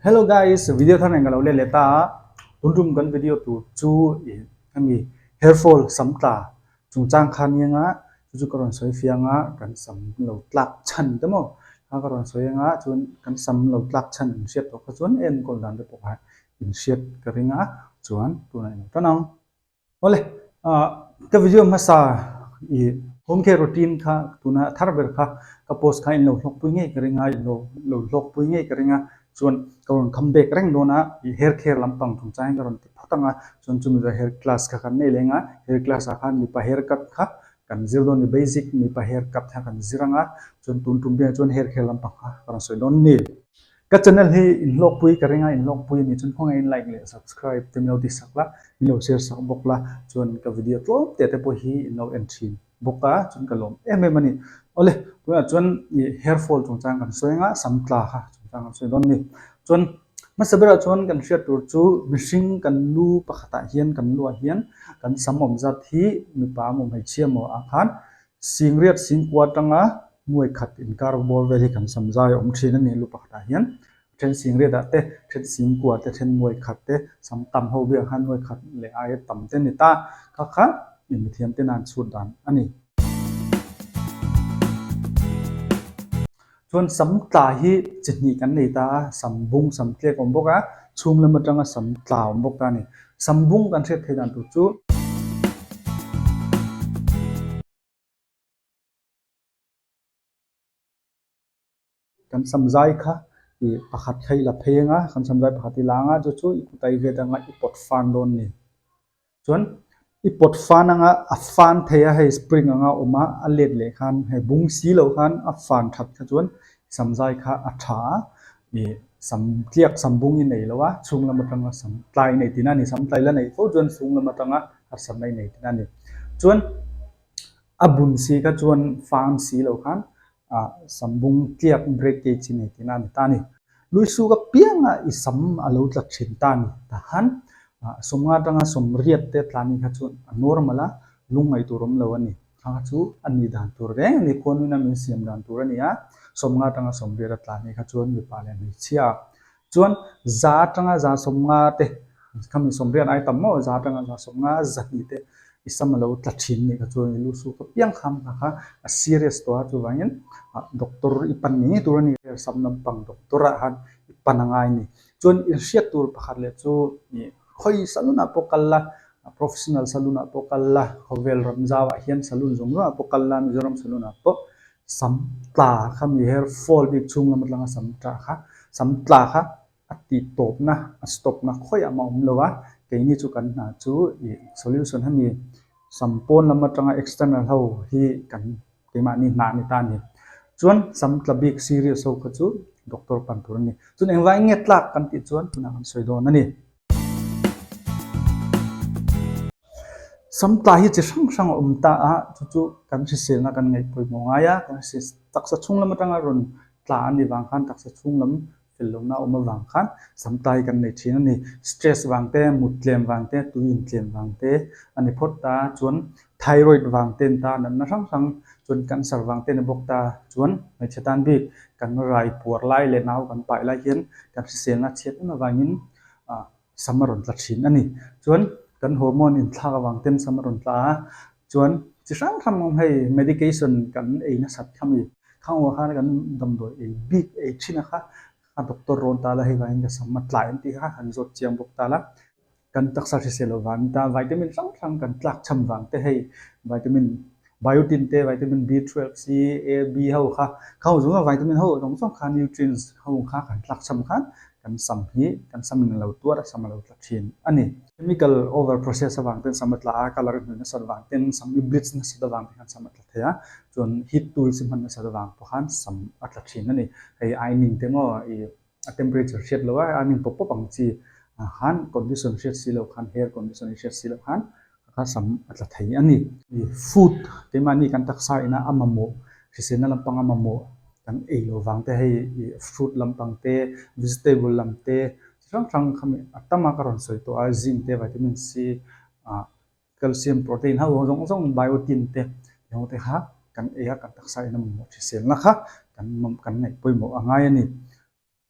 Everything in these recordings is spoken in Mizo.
Hello guys, video thar nen ka lo let leh ta a, tun tum kan video tur chu ih hemi hair fall sam tla chungchang kha nia nga chu chu ka rawn sawi fiang a, kan sam lo tlak chhan te maw kha ka rawn sawi anga chuan kan sam lo tlak chhan in hriat tawh kha chuan enkawl dan te pawh kha in hriat ka ring a, chuan tunah in lo tan ang. Awle, ka video hmasa i home care routine kha tuna thar ber kha ka post kha in lo hlawkpui ngei ka ring a, in lo lo hlawkpui ngei ka ring a, chuan ka rawn come back reng dawn a, i hair care lampang chungchang hi ka rawn ti phawt ang a, chuan chumi zawh hair class kha kan nei leng a, hair class ah khan mipa hair cut kha kan zir dawn a ni, basic mipa hair cut kha kan zir ang a, chuan tun tum biangah chuan hair care lampang kha ka rawn sawi dawn a ni. Ka channel hi inhlawkpui ka ring a, inhlawkpui a nih chuan khawngaih in like leh subscribe te min lo ti sak la, min lo share sak bawk la, chuan ka video tlawm teh te pawh hi in lo en thin bawk a, chuan ka lawm em em a ni. Awle, tunah chuan ih hair fall chungchang kan sawi anga, sam tla kha chungchang kan sawi dawn a ni. Chuan hmasa berah chuan kan hriat tur chu mihring kan lu pakhatah hian kan luah hian kan sam awm zat hi mipa emaw hmeichhia emaw ah khan Singriat singkua atanga nuai khat inkar bawr vel hi kan sam zai a awm thin a ni lu pakhatah hian. A then singriat ah te, then singkua te, then nuai khat te, sam tam ho biak khan nuai khat leh aia tam te a ni ta. Kha kha in mithiam te nan chhut dan a ni. Chuan sam tla hi chi hnih kan nei ta a, sam bung sam tlek a awm bawk a, chhung lam atanga sam tla a awm bawk ta a ni. Sam bung kan hriat theih dan tur chu. Kan sam zai kha ih pakhat kha i la phei ang a, kan sam zai pakhat i la ang a, chu chu i kut a i vet ang a, i pawt fan dawn a ni. Chuan i pawt fan anga a fan thei a hei spring anga awm a, a let leh khan hei bung si loh khan a fan that kha chuan sam zai kha a tha a, ih sam tliak sam bung i nei lo a, chhung lam atanga sam tlai nei tihna a ni, sam tlai la neih fo chuan chhung lam atanga harsatna i nei tihna a ni. Chuan a bun si kha chuan fan si loh khan ah sam bung tliak breakage i nei tihna a ni ta a ni. Luisuk apianga i sam a lo tla thin ta a ni. Tahan ah sawmnga atanga sawmriat te tla ni kha chu a normal a, lungngaih tur awm lo a ni. Kha kha chu a ni dan tur reng a ni, khuanuina min siam dan tur a ni a, sawmnga atanga sawmriat a tla ni kha chuan mipa leh hmeichhia Chuan za atanga za sawmnga te, khami sawmriat ai tam maw, za atanga za sawmnga zahnih te i sam a lo tla thin nih kha chuan i lu suk apiang kham kha kha a serious tawh a, chuvangin doctor i pan ngei tur a ni, sam lampang doctor ah khan i pan a ngai a ni. Chuan i hriat tur pakhat leh chu ih khawi salon ah pawh kal la, professional salon ah pawh kal la, khawvel ram zau ah hian salon zawng zawng ah pawh kal la, Mizoram salon ah pawh Sam tla kha mi hair fall bik chhung lam atlanga sam tla kha, sam tla kha a tih tawpna, a stop na khawiah mah a awm lo a, keini chu kan hna chu ih solution hemi sam pawn lam atanga external ho hi kan keimahni hna a ni ta a ni. Chuan sam tla bik serious ho kha chu doctor pan tur a ni. Chuan engvangin nge tlak kan tih chuan tunah kan sawi dawn a ni. Samtla hi chi hrang hrang a awm ta a, chu chu kan hriselna kan ngaih pawimawh ngai a, kan hrisel taksa chhung lam atanga rawn tla a nih vang khan taksa chhung lam fel lohna a awm avang khan samtla hi kan nei thin a ni. Stress vang te, mut tlem vang te, tui intlem vang te a ni phawt ta a, chuan thyroid vang te a ni ta a, natna hrang hrang chuan cancer vang te a ni bawk ta a, chuan hmeichhe tan bik kan rai puar lai leh nau kan pai lai hian kan hriselna a chhiat em avangin ah sam a rawn tla thin a ni. Chuan kan hormone inthlak avang ten sam a rawn tla a, chuan chi hrang hrang awm hei medication kan ei nasat kha mi khangwa khan kan damdawi ei bik ei thin a kha a doctor rawn ta la hei vangin ka sam a tla em tih kha han zawt chiang bawk ta la. Kan taksa hrisel lo vang ta vitamin hrang hrang kan tlak cham vang te hei vitamin Biotin te, vitamin B12, C, A, B ho kha, kha ho zawng zawng vitamin ho zawng zawng kha nutrients ho kha kan tlak cham khan kan sam hi kan sam in a lo tuar a, sam a lo tla thin a ni. Chemical over process avang ten sam a tla a, colour hnuai nasat avang ten, sam i bleach nasat avang te khan sam a tla thei a, chuan heat tools i hman nasat avang pawh khan sam a tla thin a ni. Hei ironing te maw i a temperature hriat loh a, ironing pawp pawp ang chi ah khan condition hriat si loh khan hair condition i hriat si loh khan Kha sam a tla thei a ni. Food keimahni kan taksa ina a mamawh, hriselna lampang a mamawh kan ei lo vang te hei fruit lampang te, vegetable lam te chi hrang hrang kha mi a tam a ka rawn sawi tawh a, zinc te, vitamin C, ah calcium, protein ho zawng zawng biotin te ti ho te kha kan ei a kan taksa ina mamawh hriselna kha kan kan ngaih pawimawh a ngai a ni.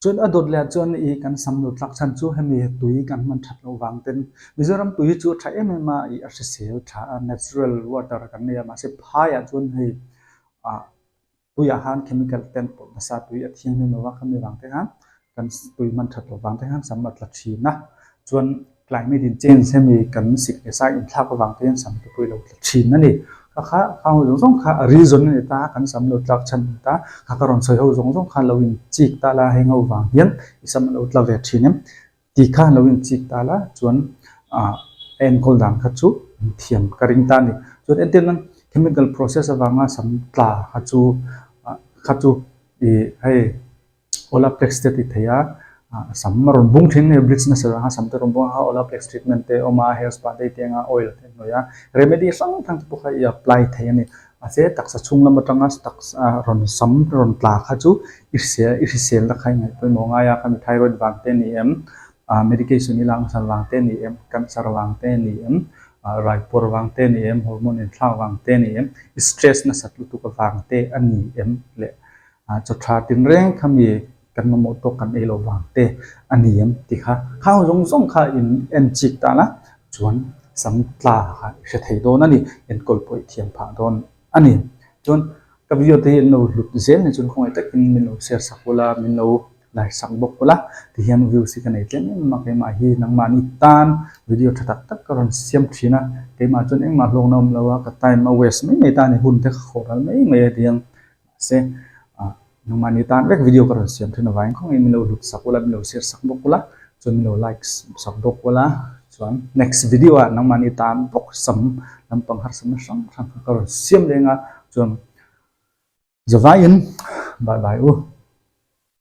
Chuan a dawt leh ah chuan i kan sam lo tlak chhan chu hemi tui kan hman that loh vang ten Mizoram tui hi chu a tha em em a, i a hrisel tha a, natural water kan nei a, mahse phai ah chuan hei ah tuiah khan chemical te an pawlh nasa tui a thianghlim lo a, khami vang te khan kan tui hman that loh vang te khan sam a tla thin a, chuan climate in change hemi kan sik leh sai inthlak avang te hian sam te pawh i lo tla thin a ni. Kha kha khang ho zawng zawng kha a reason a ni ta, kan sam lo tlak chhan a ni ta, kha ka rawn sawi ho zawng zawng kha lo in chik ta la heng ho vang hian i sam a lo tla ve thin em tih kha lo in chik ta la chuan ah a enkawl dan kha chu an thiam ka ring ta a ni. Chuan entir nan chemical process avanga sam tla kha chu ah kha chu ih hei Olaplex te tih theih a, sam a rawn bung thin a ni, bleach nasa vang a sam te rawn bung a, Olaplex treatment te a awm a, hair spa te i tih anga oil te hnawih a, remedy hrang hrang te pawh kha i apply thei a ni. Mahse taksa chhung lam atanga taksa rawn sam rawn tla kha chu i hrisel i hriselna kha i ngaih pawimawh ngai a, khami thyroid vang te a ni em, medication i lak nasat vang te a ni em, cancer vang te a ni em, raipuar vang te a ni em, hormone inthlak vang te a ni em, i stress nasat lutuk avang te a ni em leh Chaw tha tinreng kha mi kan mamawh tawk kan ei lo vang te a ni em tih kha khang zawng zawng kha in en chik tan a, chuan sam tla kha i hre thei dawn a ni, enkawl pawh i thiam phah dawn a ni. Chuan ka video te hi an lo hlut zel ni chuan khawngaih takin min lo share sak ula, min lo like sak bawk ula tihian views hi ka nei tlem em a, keimah hi nangmahni tan video tha tak tak ka rawn siam thin a, keimah chuan engmah hlawkna awm lo a, ka time a waste mai mai ta a ni, hun te ka khawh ral mai mai a tiang. Mahse, nangmahni tan vek video ka rawn siam thin avangin khawngaih min lo hlut sak ula, min lo share sak bawk ula, chuan min lo like sak bawk ula, chuan next video ah nangmahni tan bawk sam lampang harsatna hrang hrang kha ka rawn siam leng a, chuan zavaiin bye bye u.